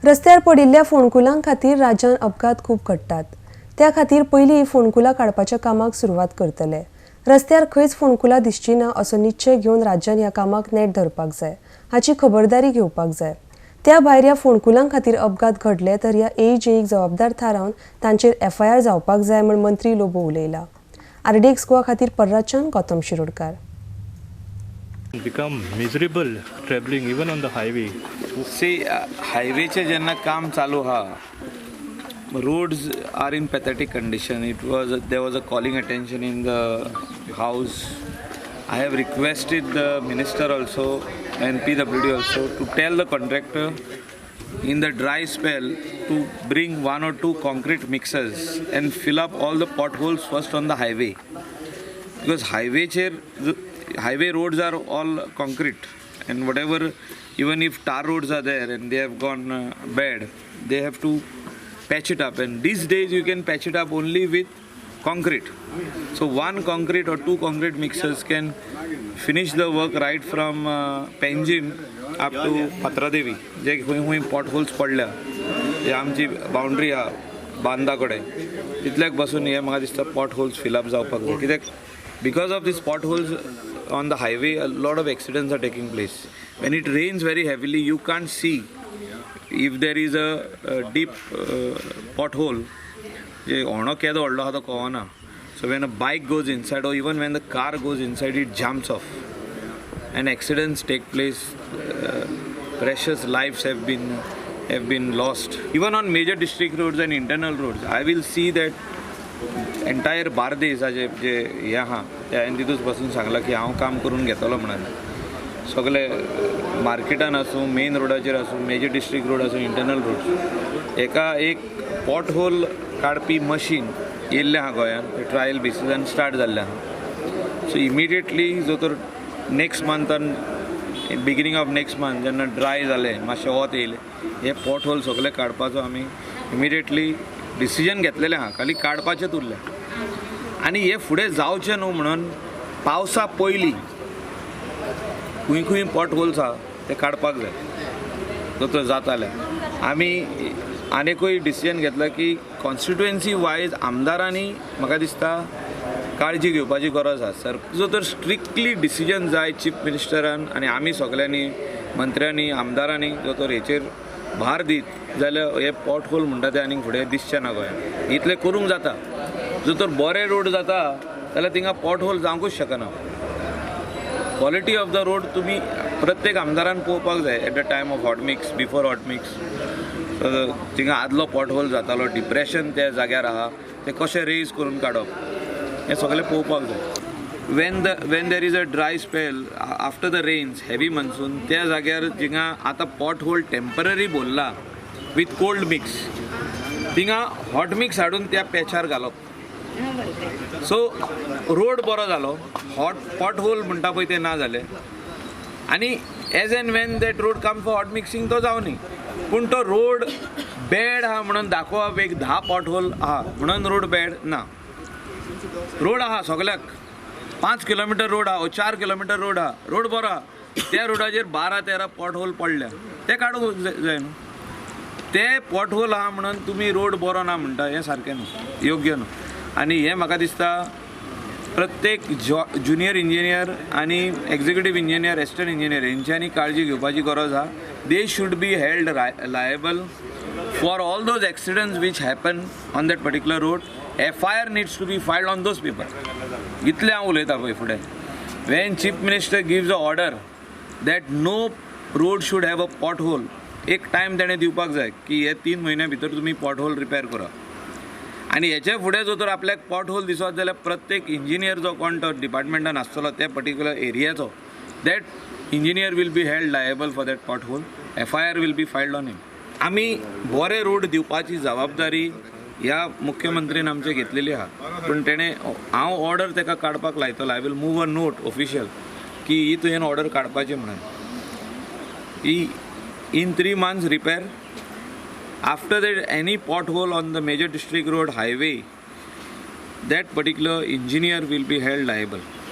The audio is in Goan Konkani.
रस्त्यार पडिल्ल्या फोंडकुलां खातीर राज्यांत अपघात खूब घडटात. त्या खातीर पयलीं ही फोंडकुलां काडपाच्या कामाक सुरवात करतले. रस्त्यार खंयच फोंडकुलां दिसची ना असो निश्चय घेवन राज्यान ह्या कामाक नेट धरपाक जाय, हाची खबरदारी घेवपाक जाय. त्या भायर ह्या फोंडकुलां खातीर अपघात घडले तर ह्या एईजेईक जबाबदार थारावन तांचेर एफआयआर जावपाक जाय म्हूण मंत्री लोबो उलयला. आरडीएक्स गोवा खातीर पर्राच्यान Gautam Shirodkar. Become miserable traveling even on the highway. See, हायवेचे जेन्ना काम चालू आहा, roads are in pathetic condition. It was there was a calling attention in the house. I have requested the minister also and PWD also to tell the contractor in the dry spell to bring 1 or 2 concrete mixers and fill up all the potholes first on the highway, because highway roads are all concrete, and whatever, even if tar roads are there and they have gone bad, they have to patch it up, and these days you can patch it up only with concrete. So 1 concrete or 2 concrete mixers can finish the work right from Panjim up to Patradevi. जे खंय खंय pot holes पडल्या, हे आमची बाउंड्री आहा बांदा कडेन, तितल्याक बसून हे म्हाका दिसता पॉट होल्स फिल अप जावपाक जाय. कित्याक because of these potholes on the highway, a lot of accidents are taking place. When it rains very heavily, you can't see if there is a deep pothole. जे होणो केदो व्हडलो आहा तो कळना. So when a bike goes inside or even when the car goes inside, it jumps off and accidents take place. Precious lives have been lost. Even on major district roads and internal roads, I will see that entire Bardez जे जे हें आहा ते हांवें तितूच बसून सांगलां की हांव काम करून घेतलो म्हणून. सगळे मार्केटान आसूं, मेन रोडाचेर आसूं, मेजर डिस्ट्रिक्ट रोड आसूं, इंटरनल रोड्स, एका एक पॉट होल काडपी मशीन येयल्लें आहा गोंयांत, ट्रायल बेसिसान स्टार्ट जाल्लें आहा. सो इमिडिएटली जो तर next मंथान, beginning of next month जेन्ना ड्राय जालें, मातशें वत येयलें, हे पॉट होल सगळे काडपाचो आमी इमिडिएटली डिसिजन घेतलेलें आहा. खाली काडपाचेंच उरलें आनी हे फुडें जावचें न्हू म्हणून पावसा पयलीं खंय खंय पॉट होल्स आहा ते काडपाक जाय. दोतोर जाताले आमी आनीकूय डिसिजन घेतला की कॉन्स्टिट्युएन्सी वायज आमदारांनी म्हाका दिसता काळजी घेवपाची गरज आसा. सर जो तर स्ट्रिक्टली डिसिजन जाय चीफ मिनिस्टरान आनी आमी सगल्यांनी मंत्र्यांनी आमदारांनी जो तर हेचेर भार दीत जाल्यार हे पॉट होल म्हणटा ते आनीक फुडें दिसचें ना गोंयांत. इतलें करूंक जाता. जो तर बरे रोड जाता जाल्यार थिंगा पॉट होल जावंकूच शकना. क्वॉलिटी ऑफ the road तुमी प्रत्येक आमदारान पळोवपाक जाय at the time of hot mix, before hot mix. थिंगा आदलो पॉट होल जातालो, डिप्रेशन त्या जाग्यार आहा, तें कशें रेज करून काडप हें सगळें पळोवपाक जाय. When there is a dry spell after the rains, heavy monsoon, त्या जाग्यार जिंगा आतां पॉट होल टेम्पररी भरला विथ कोल्ड मिक्स, थिंगा हॉट मिक्स हाडून त्या पॅचार घालप. सो रोड बरो जालो, हॉट पॉट होल म्हणटा पळय तें ना जालें. आनी as and when that road come for hot mixing तो जावनी, पूण तो रोड बॅड आहा म्हणून दाखोवप एक 10 पॉट होल आहा म्हणून रोड बॅड ना. रोड आहा सगल्याक 5 किलोमिटर रोड आहा, 4 किलोमिटर रोड आहा, रोड बरो आहा, त्या रोडाचेर 12-13 पॉट होल पडल्या, ते काडूंक जाय न्हू. ते पॉट होल आहा म्हणून तुमी रोड बरो ना म्हणटा हें सारकें न्हू, योग्य न्हू. आनी हें म्हाका दिसता प्रत्येक ज्युनियर इंजिनियर आनी एक्झिक्युटीव इंजिनियर, एसिस्टंट इंजिनियर हेंच्यांनी काळजी घेवपाची गरज आहा. They should be held liable for all those accidents which happen on that particular road. FIR needs to be filed on those people. इतलें हांव उलयतां पळय फुडें. When chief minister gives a order that no road should have a pot hole, एक टायम ताणें दिवपाक जाय की हे 3 म्हयन्या भितर तुमी पॉट होल रिपेर करा. आनी हेच्या फुडें जर तर आपल्याक पॉट होल दिसत जाल्यार प्रत्येक इंजिनियर जो कोण तो डिपार्टमेंटान आसतलो त्या particular एरियाचो, that engineer will be held liable for that pot hole. FIR will be filed on him. आमी बरे रोड दिवपाची जबाबदारी ह्या मुख्यमंत्रीन आमचे घेतलेली आहा, पूण तेणें हांव ऑर्डर ताका काडपाक लायतलो. I will move a note official की ही तुवें ऑर्डर काडपाची म्हणून. ही in 3 months repair. After that any pot hole on the major district road highway, that particular engineer will be held liable.